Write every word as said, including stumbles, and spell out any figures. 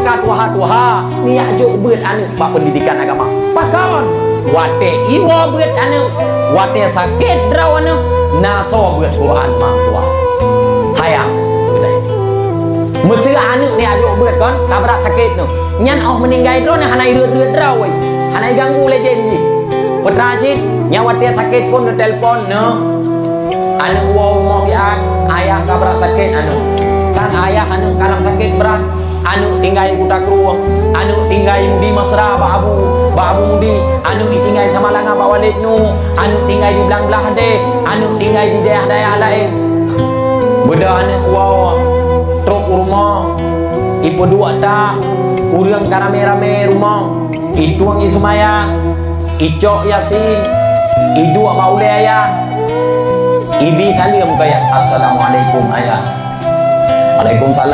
Ka tuha-tuha, neujak jok beuet aneuk bak peundidikan agama. Pakon? Watée iwoe beuet aneuk, watée sakét droe aneuk, na soe beuet Quran mak tuha. Sayang, beudai. Meuseu aneuk neujak jok beuet kon, ka brat sakét nyoe. Nyan óh meuninggai droe nyan hana ireuet-reuet droe, hana iganggu lé jén jih. Peue teuma cit, nyan watée sakét phon neutelepon, "Neuk, aneuk woe rumoh siat, ayah ka brat sakét aneuk." Sang ayah aneuk ka lam sakét brat. Aneuk tinggai Kuta Krueng, aneuk tinggai Mudi Mesra bak Abu, bak Abu Mudi, aneuk tinggai Samalanga bak Walid Nu, aneuk tinggai di Blang Blahdeh, aneuk tinggai di dayah-dayah laén. Beudôh aneuk woe trok u rumoh, ipeuduek tah, ureuëng ka ramé-ramé rumoh, itueng iseumayang, icok Yasin, iduek bak ulée ayah, ibi saleuem keu ayah, "Assalamualaikum, Ayah." "Waalaikumsalam."